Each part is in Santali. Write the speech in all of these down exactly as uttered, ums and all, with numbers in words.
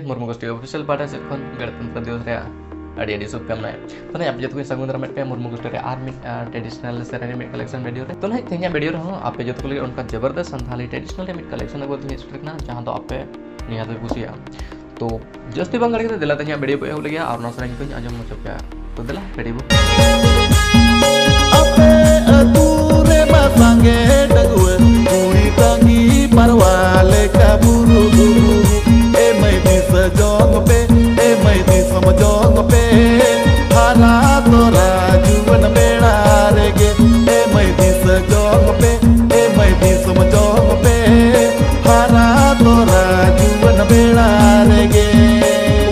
ᱢᱩᱨᱢᱩ ᱜᱳᱥᱴᱤ ᱚᱯᱷᱤᱥᱤᱭᱟᱞ ᱯᱟᱦᱴᱟ ᱥᱮᱫ ᱠᱷᱚᱱ ᱜᱚᱱᱚᱛᱚᱱᱛᱨᱚ ᱫᱤᱵᱚᱥ ᱨᱮᱭᱟᱜ ᱟᱹᱰᱤ ᱟᱹᱰᱤ ᱥᱩᱵᱷᱠᱟᱢᱱᱟ᱾ ᱛᱚ ᱱᱟᱦᱟᱜ ᱟᱯᱮ ᱡᱚᱛᱚ ᱠᱚᱧ ᱥᱟᱹᱜᱩᱱ ᱫᱟᱨᱟᱢᱮᱫ ᱯᱮᱭᱟ ᱢᱩᱨᱢᱩ ᱜᱳᱥᱴᱤ ᱨᱮ ᱟᱨ ᱢᱤᱫ ᱴᱨᱮᱰᱤᱥᱚᱱᱟᱞ ᱥᱮᱨᱮᱧ ᱨᱮ ᱢᱤᱫ ᱠᱟᱞᱮᱠᱥᱚᱱ ᱵᱷᱤᱰᱤᱭᱳ ᱨᱮ᱾ ᱛᱚ ᱱᱟᱦᱟᱜ ᱛᱮᱦᱮᱧᱟᱜ ᱵᱷᱤᱰᱤᱭᱳ ᱨᱮᱦᱚᱸ ᱟᱯᱮ ᱡᱚᱛᱚ ᱠᱚ ᱞᱟᱹᱜᱤᱫ ᱚᱱᱠᱟ ᱡᱚᱵᱚᱨᱫᱚᱥ ᱥᱟᱱᱛᱷᱟᱞᱤ ᱴᱨᱮᱰᱤᱥᱚᱱᱟᱞ ᱨᱮ ᱢᱤᱫ ᱠᱟᱞᱮᱠᱥᱚᱱ ᱟᱹᱜᱩ ᱠᱟᱛᱮᱧ ᱦᱮᱡ ᱥᱮᱴᱮᱨ ᱠᱟᱱᱟ, ᱡᱟᱦᱟᱸ ᱫᱚ ᱟᱯᱮ ᱱᱤᱦᱟᱹᱛ ᱯᱮ ᱠᱩᱥᱤᱭᱟᱜᱼᱟ᱾ ᱛᱚ ᱡᱟᱹᱥᱛᱤ ᱵᱟᱝ ᱜᱷᱟᱹᱲᱤ ᱠᱟᱛᱮ ᱫᱮᱞᱟ ᱛᱮᱦᱮᱧᱟᱜ ᱵᱷᱤᱰᱤᱭᱳ ᱵᱚ ᱮᱦᱚᱵ ᱞᱮᱜᱮ ᱟᱨ ᱚᱱᱟ ᱥᱮᱨᱮᱧ ᱠᱚᱧ ᱟᱸᱡᱚᱢ ᱦᱚᱪᱚ ᱯᱮᱭᱟ᱾ ᱛᱚ ᱫᱮᱞᱟ ᱵᱷᱤᱰᱤᱭᱳ ᱵᱚ ᱟᱯᱮ ᱟᱹᱛᱩ ᱨᱮᱢᱟ ᱥᱟᱸᱜᱮ ᱰᱟᱺᱜᱩᱣᱟᱹ ᱠᱩᱲᱤ ᱛᱟᱺᱜᱤ ᱯᱟᱨᱣᱟ ᱞᱮᱠᱟ ᱵᱩᱨᱩ ᱵᱩᱨᱩ᱾ ᱮ ᱢᱟᱹᱭ ᱫᱤᱥᱟᱹ ᱡᱚᱝ ᱯᱮ, ᱮ ᱢᱟᱹᱭ ᱫᱤᱥᱚᱢ ᱡᱚᱝ ᱯᱮ, ᱦᱟᱨᱟ ᱛᱚᱨᱟ ᱡᱩᱣᱟᱹᱱ ᱵᱮᱲᱟ ᱨᱮᱜᱮ᱾ ᱮ ᱢᱟᱹᱭ ᱫᱤᱥᱟᱹ ᱡᱚᱝ ᱯᱮ, ᱮ ᱢᱟᱹᱭ ᱫᱤᱥᱚᱢ ᱡᱚᱝ ᱯᱮ, ᱦᱟᱨᱟ ᱛᱚᱨᱟ ᱡᱩᱣᱟᱹᱱ ᱵᱮᱲᱟ ᱨᱮᱜᱮ᱾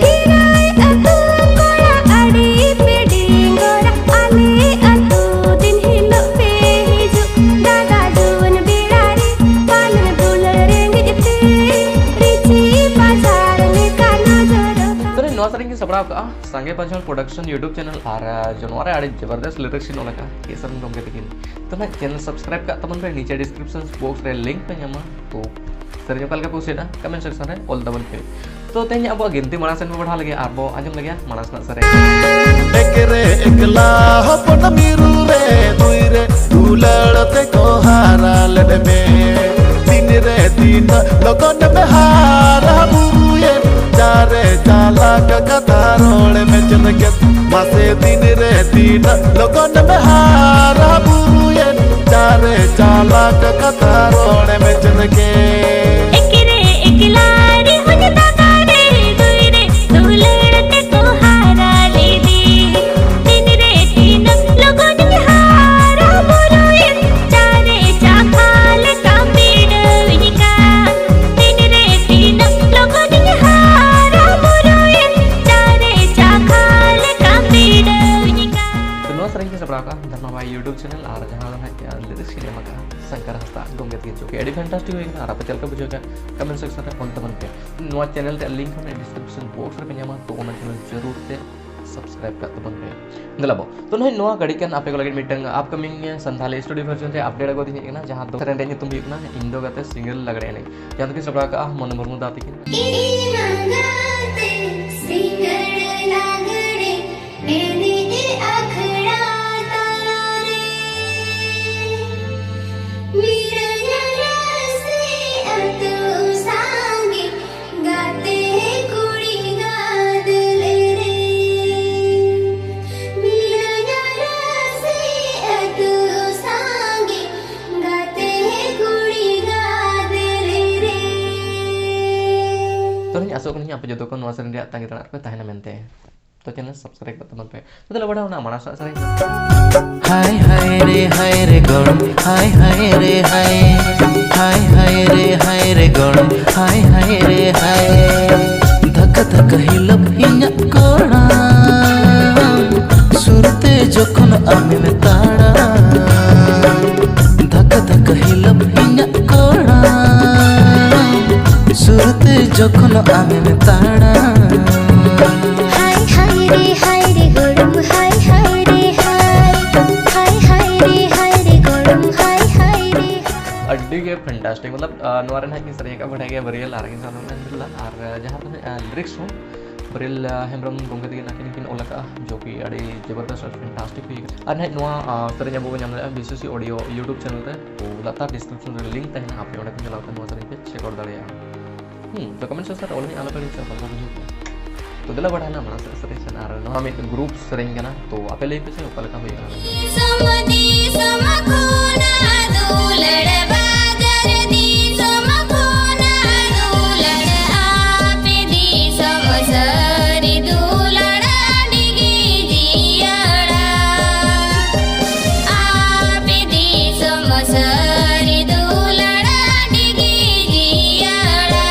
ᱜᱤᱨᱟᱹᱭ ᱟᱹᱛᱩ ᱠᱚᱲᱟ ᱟᱹᱰᱤ ᱯᱮ ᱰᱤᱝᱜᱚᱨᱟ, ᱟᱞᱮ ᱟᱹᱛᱩ ᱫᱤᱱ ᱦᱤᱞᱳᱜ ᱯᱮ ᱦᱤᱡᱩᱜ᱾ ᱫᱟᱫᱟ ᱡᱩᱣᱟᱹᱱ ᱵᱮᱲᱟ ᱨᱮ ᱯᱟᱞᱮᱱ ᱫᱩᱞᱟᱹᱲ ᱨᱮᱸᱜᱮᱡ ᱛᱮ, ᱨᱤᱪᱷᱤ ᱵᱟᱡᱟᱨ ᱞᱮᱠᱟ ᱱᱚᱡᱚᱨᱚᱜᱼᱟ᱾ ᱛᱚᱵᱮ ᱱᱚᱣᱟ ᱥᱮᱨᱮᱧ ᱜᱮ ᱥᱟᱯᱲᱟᱣ ᱠᱟᱜᱼᱟ ᱥᱟᱸᱜᱮ ᱯᱟᱸᱡᱷᱟᱲ ᱯᱨᱚᱰᱟᱠᱥᱚᱱ YouTube ᱪᱮᱱᱮᱞ ᱟᱨ, ᱟᱨ ᱱᱚᱣᱟ ᱨᱮ ᱟᱹᱰᱤ ᱡᱚᱵᱚᱨᱫᱚᱥᱛ ᱞᱤᱨᱤᱠᱥ ᱤᱧ ᱚᱞ ᱟᱠᱟᱫᱼᱟ ᱠᱮᱥᱚᱨ ᱜᱚᱢᱠᱮ ᱛᱟᱹᱠᱤᱱ᱾ ᱛᱚ ᱱᱟᱦᱟᱜ ᱪᱮᱱᱮᱞ ᱥᱟᱵᱥᱠᱨᱟᱭᱤᱵ ᱠᱟᱜ ᱛᱟᱵᱚᱱ ᱯᱮ ᱱᱤᱪᱮ ᱰᱤᱥᱠᱨᱤᱯᱥᱚᱱ ᱵᱚᱠᱥ ᱨᱮ ᱞᱤᱝᱠ ᱯᱮ ᱧᱟᱢᱟ᱾ ᱛᱚ ᱥᱮᱨᱮᱧ ᱚᱠᱟ ᱞᱮᱠᱟ ᱯᱮ ᱠᱩᱥᱤᱭᱟᱫᱟ ᱠᱚᱢᱮᱱᱴ ᱥᱮᱠᱥᱚᱱ ᱨᱮ ᱚᱞ ᱛᱟᱵᱚᱱ ᱯᱮ᱾ ᱛᱚ ᱛᱮᱦᱮᱧ ᱟᱵᱚᱣᱟᱜ ᱜᱤᱱᱛᱤ ᱢᱟᱲᱟᱝ ᱥᱮᱱ ᱵᱚ ᱵᱟᱲᱦᱟᱣ ᱞᱮᱜᱮ ᱟᱨ ᱵᱚ ᱟᱸᱡᱚᱢ ᱞᱮᱜᱮ ᱢᱟᱲᱟᱝ ᱥᱮᱱᱟᱜ ᱥᱮᱨᱮᱧ᱾ ᱮᱠᱨᱮ ᱮᱠᱞᱟ ᱦᱚᱯᱚᱱ ᱢᱤᱨᱩ ᱨᱮ ᱫᱩᱭ ᱨᱮ ᱫᱩᱞᱟᱹᱲ ᱛᱮᱠᱚ ᱦᱟᱨᱟ ᱞᱮᱫ ᱢᱮ᱾ ᱛᱤᱱ ᱨᱮ ᱛᱤᱱ ᱞᱚᱜᱚᱱ ᱢᱮ ᱦᱟᱨᱟ ᱵᱩᱨᱩᱭᱮᱱ, ᱪᱟᱨᱮ ᱪᱟᱞᱟᱠ ᱠᱟᱛᱷᱟ ᱨᱚᱲ ᱢᱮ ᱪᱮᱫ ᱞᱮᱠᱟ? ᱢᱟᱥᱮ ᱛᱤᱱ ᱨᱮ ᱛᱤᱱ ᱞᱚᱜᱚᱱ ᱢᱮ ᱦᱟᱨᱟ ᱵᱩᱨᱩᱭᱮᱱ, ᱪᱟᱨᱮ ᱪᱟᱞᱟᱠ ᱠᱟᱛᱷᱟ ᱨᱚᱲ ᱢᱮ ᱪᱮᱫ ᱞᱮᱠᱟ? ᱮᱠᱨᱮ ᱮᱠᱞᱟ ᱨᱮ ᱦᱚᱧ ᱫᱟᱫᱟ ᱨᱮ ᱫᱩᱭ ᱨᱮ ᱫᱩᱞᱟᱹᱲ ᱛᱮᱠᱚ ᱦᱟᱨᱟ ᱞᱮᱫᱮ᱾ ᱛᱤᱱ ᱨᱮ ᱛᱤᱱ ᱞᱚᱜᱚᱱᱤᱧ ᱦᱟᱨᱟ ᱵᱩᱨᱩᱭᱮᱱ, ᱪᱟᱨᱮ ᱪᱟᱠᱷᱟ ᱞᱮᱠᱟ ᱵᱤᱰᱟᱹᱣᱤᱧ ᱠᱟ᱾ ᱛᱤᱱ ᱨᱮ ᱛᱤᱱ ᱞᱚᱜᱚᱱᱤᱧ ᱦᱟᱨᱟ ᱵᱩᱨᱩᱭᱮᱱ, ᱪᱟᱨᱮ ᱪᱟᱠᱷᱟ ᱞᱮᱠᱟ ᱵᱤᱰᱟᱹᱣᱤᱧ ᱠᱟ᱾ ᱛᱚ ᱱᱚᱣᱟ ᱥᱮᱨᱮᱧ ᱠᱚ ᱥᱟᱯᱲᱟᱣ ᱠᱟᱜᱼᱟ ᱫᱷᱟᱨᱢᱟ ᱵᱷᱟᱭ YouTube ᱪᱮᱱᱮᱞ ᱟᱨ ᱡᱟᱦᱟᱸ ᱫᱚ ᱱᱟᱦᱟᱜ ᱞᱤᱨᱤᱠᱥ ᱠᱤᱱ ᱮᱢ ᱟᱠᱟᱫᱼᱟ ᱥᱚᱝᱠᱚᱨ ᱦᱟᱸᱥᱫᱟ ᱜᱚᱢᱠᱮ ᱛᱟᱹᱠᱤᱱ᱾ ᱪᱚᱠᱤ ᱟᱹᱰᱤ ᱯᱷᱮᱱᱴᱟᱥᱴᱤᱠ ᱦᱩᱭ ᱠᱟᱱᱟ ᱟᱨ ᱟᱯᱮ ᱪᱮᱫ ᱞᱮᱠᱟ ᱵᱩᱡᱷᱟᱹᱣ ᱠᱮᱫᱟ ᱠᱚᱢᱮᱱᱴ ᱥᱮᱠᱥᱚᱱ ᱨᱮ ᱚᱞ ᱛᱟᱵᱚᱱ ᱯᱮ᱾ ᱱᱚᱣᱟ ᱪᱮᱱᱮᱞ ᱨᱮᱭᱟᱜ ᱞᱤᱝᱠ ᱦᱚᱸ ᱰᱤᱥᱠᱨᱤᱯᱥᱚᱱ ᱵᱚᱠᱥ ᱨᱮᱯᱮ ᱧᱟᱢᱟ, ᱛᱚ ᱚᱱᱟ ᱪᱮᱱᱮᱞ ᱡᱟᱹᱨᱩᱲ ᱛᱮ ᱥᱟᱵᱥᱠᱨᱟᱭᱤᱵ ᱠᱟᱜ ᱛᱟᱵᱚᱱ ᱯᱮ᱾ ᱫᱮᱞᱟ ᱵᱚ, ᱛᱚ ᱱᱚᱜᱼᱚᱭ ᱱᱚᱣᱟ ᱜᱷᱟᱹᱲᱤᱡ ᱠᱟᱱ ᱟᱯᱮ ᱠᱚ ᱞᱟᱹᱜᱤᱫ ᱢᱤᱫᱴᱟᱝ ᱟᱯᱠᱟᱢᱤᱝ ᱥᱟᱱᱛᱷᱟᱞᱤ ᱥᱴᱩᱰᱤᱭᱳ ᱵᱷᱟᱨᱡᱚᱱ ᱨᱮ ᱟᱯᱰᱮᱴ ᱟᱹᱜᱩ ᱫᱤᱧ ᱦᱮᱡ ᱠᱟᱱᱟ, ᱡᱟᱦᱟᱸ ᱫᱚ ᱥᱮᱨᱮᱧ ᱨᱮᱭᱟᱜ ᱧᱩᱛᱩᱢ ᱦᱩᱭᱩᱜ ᱠᱟᱱᱟ ᱤᱧ ᱫᱚ ᱜᱟᱛᱮ ᱥᱤᱝᱜᱮᱞ ᱞᱟᱜᱽᱲᱮ ᱮᱱᱮᱡ, ᱡᱟᱦᱟᱸ ᱫᱚᱠᱤᱱ ᱥᱟᱯᱲᱟᱣ ᱠᱟᱜᱼᱟ ᱢᱚᱱᱩ ᱢᱩᱨᱢᱩ ᱫᱟ ᱛᱟᱹᱠᱤᱱ᱾ ᱤᱧ ᱢᱟ ᱜᱟᱛᱮ ᱥᱤᱸᱜᱟᱹᱲ ᱞᱟᱜᱽᱲᱮ ᱮᱱᱮᱡ ᱟᱠᱷᱲᱟ ᱛᱟᱞᱟᱨᱮ᱾ ᱢᱤᱨᱟᱹᱧᱟ ᱨᱟᱹᱥᱤ ᱟᱹᱛᱩ ᱥᱟᱸᱜᱮ ᱜᱟᱛᱮ ᱠᱩᱲᱤ ᱜᱟᱫᱮᱞ ᱨᱮ᱾ ᱢᱤᱨᱟᱹᱧᱟ ᱨᱟᱹᱥᱤ ᱟᱹᱛᱩ ᱥᱟᱸᱜᱮ ᱜᱟᱛᱮ ᱠᱩᱲᱤ ᱜᱟᱫᱮᱞ ᱨᱮ᱾ ᱛᱚ, ᱤᱧ ᱟᱥᱚᱜ ᱠᱟᱹᱱᱟᱹᱧ ᱟᱯᱮ ᱡᱚᱛᱚ ᱠᱚ ᱱᱚᱣᱟ ᱥᱮᱨᱮᱧ ᱨᱮᱭᱟᱜ ᱛᱟᱺᱜᱤ ᱛᱟᱲᱟᱜ ᱨᱮᱯᱮ ᱛᱟᱦᱮᱱᱟ ᱢᱮᱱᱛᱮ᱾ ᱛᱚ, ᱪᱮᱱᱮᱞ ᱥᱟᱵᱥᱠᱨᱟᱭᱤᱵ ᱠᱟᱜ ᱛᱟᱵᱚᱱ ᱯᱮ᱾ ᱛᱚ, ᱫᱮᱞᱟ ᱵᱟᱲᱟ ᱚᱱᱟ ᱢᱟᱲᱟᱝ ᱥᱮᱫ ᱥᱮᱨᱮᱧ᱾ ᱦᱟᱭ ᱦᱟᱭ ᱨᱮ ᱦᱟᱭ ᱨᱮ ᱜᱚᱲᱚᱢ, ᱦᱟᱭ ᱦᱟᱭ ᱨᱮ ᱦᱟᱭ, ᱦᱟᱭ ᱦᱟᱭ ᱨᱮ ᱦᱟᱭ ᱨᱮ ᱜᱚᱲᱚᱢ, ᱦᱟᱭ ᱦᱟᱭ ᱨᱮ ᱦᱟᱭ᱾ ᱫᱷᱟᱠᱟ ᱫᱷᱟᱠᱟ ᱦᱤᱞᱟᱹᱯ ᱤᱧᱟᱹᱜ ᱠᱚᱲᱟᱢ, ᱥᱩᱨᱛᱮ ᱡᱚᱠᱷᱚᱱ ᱟᱢᱮᱢ ᱛᱟᱲᱟᱢ᱾ ᱫᱷᱟᱠᱟ ᱫᱷᱟᱠᱟ ᱦᱤᱞᱟᱹᱯ ᱤᱧᱟᱹᱜ ᱠᱚᱲᱟᱢ, ᱥᱩᱨᱛᱮ ᱡᱚᱠᱷᱚᱱ ᱟᱢᱮᱢ ᱛᱟᱲᱟᱢ᱾ ᱦᱟᱭ ᱦᱟᱭ ᱨᱮ ᱦᱟᱭ ᱨᱮ ᱜᱚᱲᱚᱢ, ᱦᱟᱭ ᱦᱟᱭ ᱨᱮ ᱦᱟᱭ, ᱦᱟᱭ ᱦᱟᱭ ᱨᱮ ᱦᱟᱭ ᱨᱮ ᱜᱚᱲᱚᱢ, ᱦᱟᱭ ᱦᱟᱭ ᱨᱮ ᱦᱟᱭ᱾ ᱟᱹᱰᱤ ᱜᱮ ᱯᱷᱮᱱᱴᱟᱥᱴᱤᱠ, ᱢᱚᱛᱞᱚᱵ, ᱟᱨ ᱱᱚᱣᱟ ᱨᱮ ᱱᱟᱦᱟᱜ ᱠᱤᱱ ᱥᱮᱨᱮᱧ ᱟᱠᱟᱫ ᱵᱟᱰᱟᱭ ᱜᱮᱭᱟ ᱵᱟᱹᱨᱭᱟᱹ ᱞᱟᱨᱟᱝ ᱥᱟᱶ ᱟᱨ ᱡᱟᱦᱟᱸ ᱫᱚ ᱱᱟᱦᱟᱜ ᱞᱤᱨᱤᱠᱥ ᱦᱚᱸ ᱵᱟᱹᱨᱭᱟᱹ ᱦᱮᱢᱵᱨᱚᱢ ᱜᱚᱢᱠᱮ ᱛᱟᱹᱠᱤᱱ ᱟᱹᱠᱤᱱ ᱠᱤᱱ ᱚᱞ ᱟᱠᱟᱫᱼᱟ, ᱡᱚ ᱠᱤ ᱟᱹᱰᱤ ᱡᱚᱵᱚᱨᱫᱚᱥ ᱟᱨ ᱯᱷᱮᱱᱴᱟᱥᱴᱤᱠ ᱦᱩᱭ ᱟᱠᱟᱱᱟ᱾ ᱟᱨ ᱱᱟᱦᱟᱜ ᱱᱚᱣᱟ ᱥᱮᱨᱮᱧ ᱟᱵᱚ ᱵᱚᱱ ᱧᱟᱢ ᱫᱟᱲᱮᱭᱟᱜᱼᱟ ᱵᱤᱥᱤᱥᱤ ᱚᱰᱤᱭᱳ ᱭᱩᱴᱩᱵᱽ ᱪᱮᱱᱮᱞ ᱨᱮ, ᱛᱚ ᱞᱟᱛᱟᱨ ᱰᱤᱥᱠᱨᱤᱯᱥᱚᱱ ᱨᱮ ᱞᱤᱝᱠ ᱛᱟᱦᱮᱱᱟ, ᱟᱯᱮ ᱚᱸᱰᱮ ᱠᱷᱚᱱ ᱪᱟᱞᱟᱣ ᱠᱟᱛᱮ ᱱᱚᱣᱟ ᱥᱮᱨᱮᱧ ᱯᱮ ᱪᱮᱠ ᱟᱣᱩᱴ ᱫᱟᱲᱮᱭᱟᱜᱼᱟ᱾ ᱦᱩᱸ, ᱛᱚ ᱠᱚᱢᱮᱱᱴ ᱥᱮᱠᱥᱚᱱ ᱨᱮ ᱚᱞ ᱟᱹᱧ, ᱟᱞᱚᱯᱮ ᱦᱤᱲᱤᱧ ᱪᱟᱵᱟ ᱠᱟᱜᱼᱟ᱾ ᱛᱚ ᱫᱮᱞᱟ ᱵᱟᱲᱟᱭ ᱱᱟ ᱢᱟᱲᱟᱝ ᱥᱮᱫ ᱥᱮᱨᱮᱧ ᱥᱮᱱ, ᱟᱨ ᱱᱚᱣᱟ ᱢᱤᱫ ᱜᱨᱩᱯ ᱥᱮᱨᱮᱧ ᱠᱟᱱᱟ, ᱛᱚ ᱟᱯᱮ ᱞᱟᱹᱭ ᱯᱮ ᱥᱮ ᱚᱠᱟ ᱞᱮᱠᱟ ᱦᱩᱭ ᱟᱠᱟᱱᱟ᱾ ᱫᱤᱥᱚᱢ ᱫᱤᱥᱚᱢ ᱠᱷᱚᱱᱟᱜ ᱫᱩᱞᱟᱹᱲ ᱵᱟᱡᱟᱨ ᱫᱤᱥᱚᱢ ᱠᱷᱚᱱᱟᱜ ᱫᱩᱞᱟᱹᱲ, ᱟᱯᱮ ᱫᱤᱥᱚᱢ ᱥᱟᱹᱨᱤ ᱫᱩᱞᱟᱹᱲ ᱟᱹᱰᱤ ᱜᱮ ᱡᱤᱭᱟᱹᱲᱟ᱾ ᱟᱯᱮ ᱫᱤᱥᱚᱢ ᱥᱟᱹᱨᱤ ᱫᱩᱞᱟᱹᱲ ᱟᱹᱰᱤ ᱜᱮ ᱡᱤᱭᱟᱹᱲᱟ᱾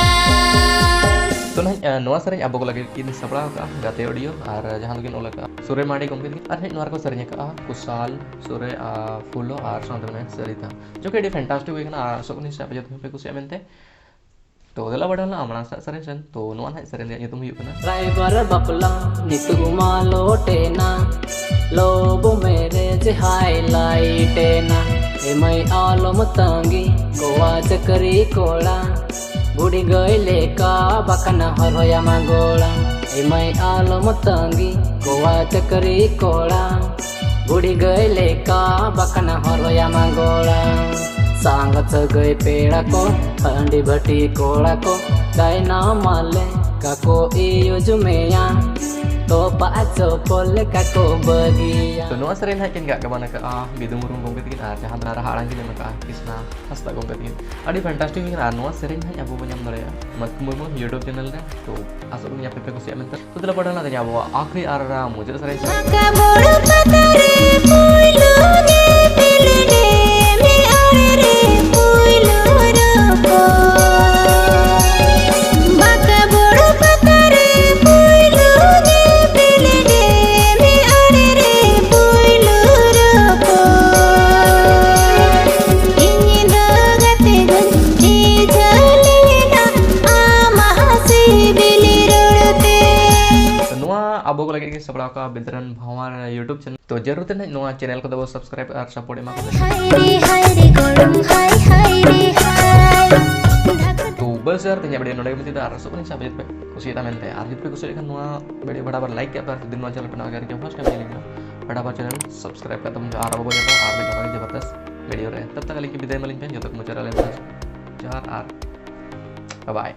ᱛᱚ ᱱᱟᱦᱟᱜ, ᱱᱚᱣᱟ ᱥᱮᱨᱮᱧ ᱟᱵᱚ ᱠᱚ ᱞᱟᱹᱜᱤᱫ ᱠᱤᱱ ᱥᱟᱯᱲᱟᱣ ᱟᱠᱟᱫᱼᱟ ᱜᱟᱛᱮ ᱚᱰᱤᱭᱳ, ᱟᱨ ᱡᱟᱦᱟᱸ ᱫᱚᱠᱤᱱ ᱚᱞ ᱟᱠᱟᱫᱼᱟ ᱥᱩᱨᱮ ᱢᱟᱨᱰᱤ ᱜᱚᱢᱠᱮ ᱛᱟᱹᱠᱤᱱ, ᱟᱨ ᱱᱟᱦᱟᱜ ᱱᱚᱣᱟ ᱨᱮᱠᱚ ᱥᱮᱨᱮᱧ ᱟᱠᱟᱫᱼᱟ ᱠᱩᱥᱟᱞ, ᱥᱩᱨᱮ, ᱟᱨ ᱯᱷᱩᱞᱳ ᱟᱨ ᱥᱟᱶᱛᱮ ᱢᱮᱱᱟᱭᱟ ᱥᱟᱹᱨᱤᱛᱟ᱾ ᱡᱚᱠᱷᱮᱡ ᱟᱹᱰᱤ ᱯᱷᱮᱱᱴᱟᱥᱴᱤᱠ ᱦᱩᱭ ᱠᱟᱱᱟ, ᱟᱨ ᱟᱥᱚᱜ ᱠᱟᱹᱱᱟᱹᱧ ᱥᱮ ᱟᱯᱮ ᱡᱚᱛᱚ ᱯᱮ ᱠᱩᱥᱤᱭᱟᱜᱼᱟ ᱢᱮᱱᱛᱮ᱾ ᱛᱚ ᱫᱮᱞᱟ ᱵᱟᱰᱟᱭ ᱞᱟᱝ ᱢᱟᱲᱟᱝ ᱥᱮᱱᱟᱜ ᱥᱮᱨᱮᱧ ᱥᱮᱱ᱾ ᱛᱚ ᱱᱚᱣᱟ ᱱᱟᱦᱟᱜ ᱥᱮᱨᱮᱧ ᱨᱮᱭᱟᱜ ᱧᱩᱛᱩᱢ ᱦᱩᱭᱩᱜ ᱠᱟᱱᱟ ᱨᱟᱭᱵᱟᱨ ᱵᱟᱯᱞᱟ ᱱᱤᱛᱚᱜ ᱢᱟ ᱞᱚᱴᱮᱱᱟ, ᱞᱚᱵ ᱢᱮᱨᱮᱡᱽ ᱦᱟᱭᱞᱟᱭᱤᱴ ᱮᱱᱟ᱾ ᱮᱢᱟᱭ ᱟᱞᱚᱢ ᱛᱟᱸᱜᱤ ᱠᱚᱣᱟ ᱪᱟᱹᱠᱨᱤ ᱠᱚᱲᱟ, ᱵᱩᱰᱤ ᱜᱟᱹᱭ ᱞᱮᱠᱟ ᱵᱟᱠᱷᱟᱱ ᱦᱚᱨᱚᱭᱟᱢᱟ ᱜᱚᱲᱟ᱾ ᱮᱢᱟᱭ ᱟᱞᱚᱢ ᱛᱟᱸᱜᱤ ᱠᱚᱣᱟ ᱪᱟᱹᱠᱨᱤ ᱠᱚᱲᱟ, ᱵᱩᱰᱤ ᱜᱟᱹᱭ ᱞᱮᱠᱟ ᱵᱟᱠᱷᱟᱱ ᱦᱚᱨᱚᱭᱟᱢᱟ ᱜᱚᱲᱟ᱾ ᱥᱟᱸᱜᱟᱛ ᱥᱟᱹᱜᱟᱹᱭ ᱯᱮᱲᱟ ᱠᱚ, ᱦᱟᱺᱰᱤ ᱵᱷᱟᱹᱴᱤ ᱠᱚᱲᱟ ᱠᱚ, ᱪᱟᱭᱱᱟ ᱢᱟᱞᱮ ᱠᱟᱠᱚ ᱤᱭᱩᱡᱽ ᱢᱮᱭᱟ, ᱛᱚᱯᱟᱜ ᱪᱚᱯᱚᱞ ᱞᱮᱠᱟ ᱠᱚ ᱵᱟᱹᱜᱤᱭᱟ᱾ ᱛᱚ ᱱᱚᱣᱟ ᱥᱮᱨᱮᱧ ᱱᱟᱦᱟᱜ ᱠᱤᱱ ᱜᱟᱜ ᱜᱟᱵᱟᱱ ᱟᱠᱟᱫᱼᱟ ᱵᱤᱫᱩ ᱢᱩᱨᱢᱩ ᱜᱚᱢᱠᱮ ᱛᱟᱹᱠᱤᱱ ᱟᱨ ᱡᱟᱦᱟᱸ ᱫᱚ ᱨᱟᱦᱟ ᱟᱲᱟᱝ ᱠᱤᱱ ᱮᱢ ᱟᱠᱟᱫᱼᱟ ᱠᱨᱤᱥᱱᱟ ᱦᱟᱸᱥᱫᱟ ᱜᱚᱢᱠᱮ ᱛᱟᱹᱠᱤᱱ᱾ ᱟᱹᱰᱤ ᱯᱷᱮᱱᱴᱟᱥᱴᱤᱠ ᱦᱩᱭ ᱠᱟᱱᱟ ᱟᱨ ᱱᱚᱣᱟ ᱥᱮᱨᱮᱧ ᱱᱟᱦᱟᱜ ᱟᱵᱚ ᱵᱚᱱ ᱧᱟᱢ ᱫᱟᱲᱮᱭᱟᱜᱼᱟ ᱢᱟᱛᱠᱚᱢ ᱢᱩᱨᱢᱩ YouTube ᱪᱮᱱᱮᱞ ᱨᱮ᱾ ᱛᱚ ᱟᱥᱚᱜ ᱠᱟᱹᱱᱟᱹᱧ ᱟᱯᱮ ᱯᱮ ᱠᱩᱥᱤᱭᱟᱜ ᱢᱮᱱᱛᱮ᱾ ᱛᱚ ᱫᱮᱞᱟ ᱯᱟᱴᱷᱟ ᱞᱟᱝ ᱛᱮᱦᱮᱧ ᱟᱵᱚᱣᱟᱜ ᱟᱠᱷᱨᱤ ᱟᱨ ᱢᱩᱪᱟᱹᱫ ᱥᱮᱨᱮᱧ ᱥᱮᱫ᱾ ᱵᱟᱸᱠᱟ ᱵᱩᱨᱩ ᱯᱟᱛᱟ ᱨᱮ ᱯᱩᱭᱞᱩ ᱧᱮᱯᱮᱞ ᱨᱮ, ᱢᱤᱫ ᱟᱲᱮ ᱨᱮ ᱯᱩᱭᱞᱩ ᱨᱚᱯᱚᱲ᱾ ᱵᱟᱸᱠᱟ ᱵᱩᱨᱩ ᱯᱟᱛᱟ ᱨᱮ ᱯᱩᱭᱞᱩ ᱧᱮᱯᱮᱞ ᱨᱮ, ᱢᱤᱫ ᱟᱲᱮ ᱨᱮ ᱯᱩᱭᱞᱩ ᱨᱚᱯᱚᱲ᱾ ᱤᱧ ᱫᱚ ᱜᱟᱛᱮ ᱜᱩᱧ ᱨᱤᱡᱷᱟᱹᱣ ᱞᱮᱱᱟ ᱟᱢᱟᱜ ᱥᱤᱵᱤᱞ ᱨᱚᱲ ᱛᱮ᱾ ᱛᱚ ᱱᱚᱣᱟ ᱟᱵᱚ ᱠᱚ ᱞᱟᱹᱜᱤᱫ ᱜᱮ ᱥᱟᱯᱲᱟᱣ ᱠᱟᱜᱼᱟ ᱵᱤᱫᱨᱟᱱ ᱵᱷᱟᱶᱟᱨ YouTube ᱪᱮᱱᱮᱞ᱾ ᱛᱚ ᱡᱟᱹᱨᱩᱲ ᱛᱮ ᱱᱟᱦᱟᱜ ᱱᱚᱣᱟ ᱪᱮᱱᱮᱞ ᱠᱚᱫᱚ ᱵᱚ ᱥᱟᱵᱥᱠᱨᱟᱭᱤᱵ ᱟᱨ ᱥᱟᱯᱳᱨᱴ ᱮᱢᱟ ᱠᱚ ᱛᱟᱵᱚᱱ᱾ ᱦᱟᱭ ᱨᱮ ᱦᱟᱭ ᱨᱮ ᱜᱚᱲᱚᱢ ᱦᱟᱭ ᱦᱟᱭ ᱨᱮ ᱦᱟᱭ᱾ ᱫᱷᱟᱠ ᱛᱚ ᱵᱮᱥ ᱭᱟᱨ, ᱛᱮᱦᱮᱧᱟᱜ ᱵᱷᱤᱰᱤᱭᱳ ᱱᱚᱰᱮ ᱜᱮ ᱢᱩᱪᱟᱹᱫ ᱫᱟ᱾ ᱟᱨ ᱟᱥᱚᱜ ᱠᱟᱹᱱᱟᱹᱧ ᱥᱟᱵ ᱯᱮ ᱠᱩᱥᱤᱭᱟᱫᱟ ᱢᱮᱱᱛᱮ᱾ ᱟᱨ ᱡᱩᱫᱤ ᱯᱮ ᱠᱩᱥᱤᱭᱟᱜ ᱠᱷᱟᱱ ᱱᱚᱣᱟ ᱵᱷᱤᱰᱤᱭᱳ ᱯᱷᱟᱴᱟᱯᱷᱟᱴ ᱞᱟᱭᱤᱠ ᱠᱟᱜ ᱯᱮ᱾ ᱟᱨ ᱡᱩᱫᱤ ᱱᱚᱣᱟ ᱪᱮᱱᱮᱞ ᱯᱮ ᱱᱟᱣᱟ ᱜᱮ ᱟᱨᱠᱤ ᱯᱷᱟᱥᱴ ᱴᱟᱭᱤᱢ ᱧᱮᱞ ᱠᱟᱱᱟ, ᱯᱷᱟᱴᱟᱯᱷᱟᱴ ᱪᱮᱱᱮᱞ ᱥᱟᱵᱥᱠᱨᱟᱭᱤᱵ ᱠᱟᱜ ᱛᱟᱵᱚᱱ ᱯᱮ᱾ ᱟᱨ ᱟᱵᱚ ᱵᱚᱱ ᱧᱟᱯᱟᱢᱟ ᱟᱨ ᱢᱤᱫ ᱱᱚᱝᱠᱟ ᱜᱮ ᱡᱚᱵᱚᱨᱫᱚᱥᱛ ᱵᱷᱤᱰᱤᱭᱳ ᱨᱮ᱾ ᱛᱚᱵ ᱛᱚᱠ ᱟᱹᱞᱤᱧ ᱜᱮ ᱵᱤᱫᱟᱹᱭ ᱮᱢᱟᱞᱤᱧ ᱯᱮ᱾ ᱡᱚᱛᱚ ᱠᱚ ᱢᱩᱪᱟᱹᱫ ᱨᱮ ᱟᱹᱞᱤᱧ ᱡᱚᱦᱟᱨ ᱟᱨ ᱵᱟᱭ ᱵᱟᱭ᱾